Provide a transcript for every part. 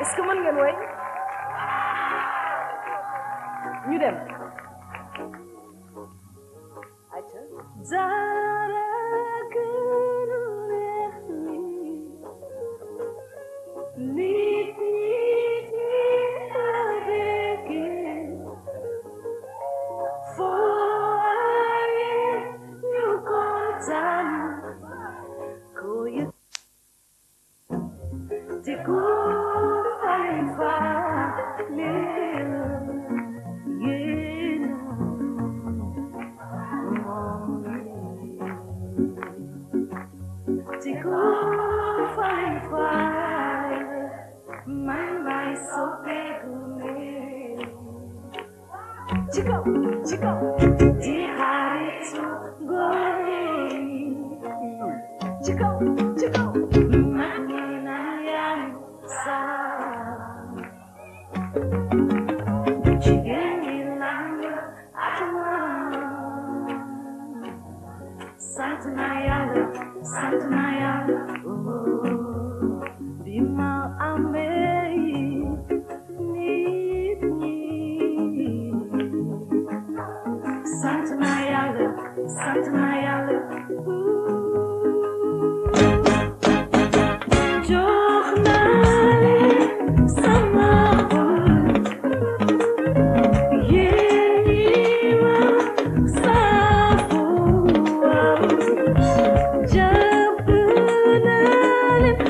est-ce que mën ngeen woy ñu dem aca dara gënu neex nit ñi la béggee fooye ñu kontaan ko yëg te ku fay faale yéen te ku fay faale man may soppeeku ci kaw di xaritu góor yi ci kaw man ñi naan yaa ngi saa jigéen ñi naan ak man sant naa yàlla bi ma amee nit ñi sant naa yàlla jox naa leen sama xol yéen ñi ma safoo jàpp naa leen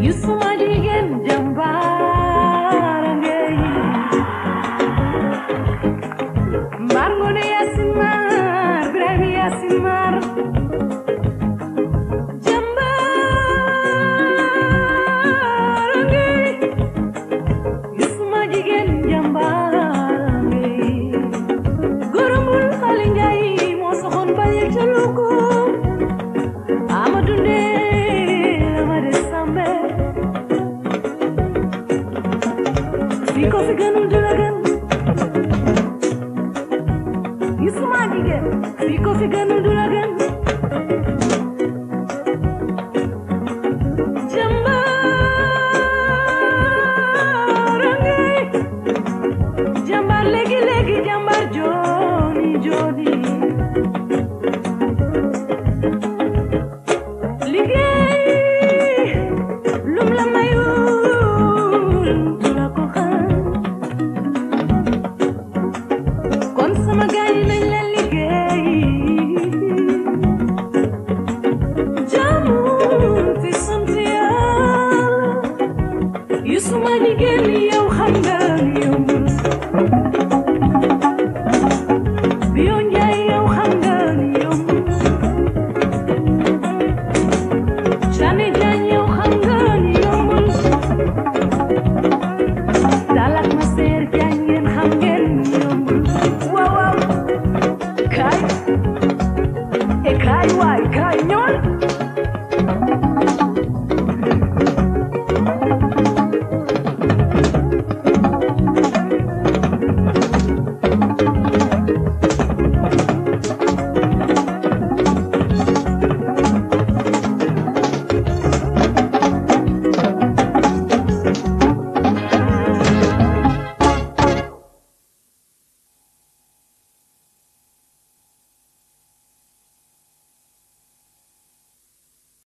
Yusuma jigéen jàmbaar ngay mbar ngone Yaasin maar Birahim Yaasin maar jàmbaar ngay Yusuma jigéen jàmbaar ngay goromul xale njaay moo soxoon bañe ca Luko Amadou Ndee ma de Sambe fii ko fi gënul du la gën Yusuma jigéen fii ko fi gënul du la gën